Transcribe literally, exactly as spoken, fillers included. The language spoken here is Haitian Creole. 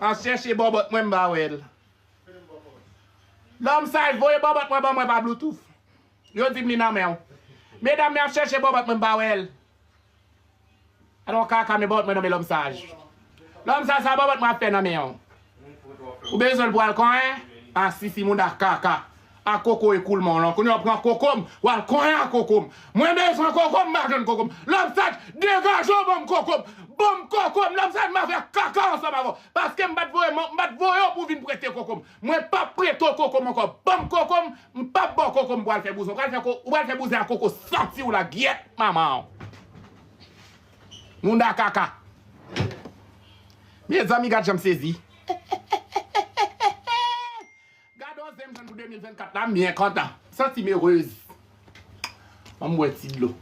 Ap chèche bòbòt mwen, m pa wè l. Lòm saj, voye bòbòt mwen ban mwen pa Bluetooth. Yo di m li nan men w. Medam, men ap chèche bòbòt mwen, m pa wè l. Alò kaka, men bòbòt mwen nan men lòm saj. Lòm saj, sa bòbòt mwen ap fè nan men w. Ou bezwen l pou al konyen? A sisi, mouda kaka. A koko e koulman w lan. Kounye a w pran koko m, w al konyen a koko m. Mwen bezwen koko m, m pa jwenn koko m. Lòm saj, degaje w, ban m koko m. Ban m koko m, lòm saj, m ap fè kaka ansanm avè w. Paske m pa t voye, m pa t voye w pou w vin prete koko m. Mwen p ap prete w koko m ankò. Ban m koko m, m p ap ba w koko m pou w al fè bouzen. Ou pral fè ko-, ou pral fè bouzen ak koko santi w la, gyèt manman w. Mouda kaka. Mezanmi, gad jan m sezi. Gad yon zen m jwenn pou de mil vennkat la, m byen kontan. Santi m erez. Ban m bwè ti dlo.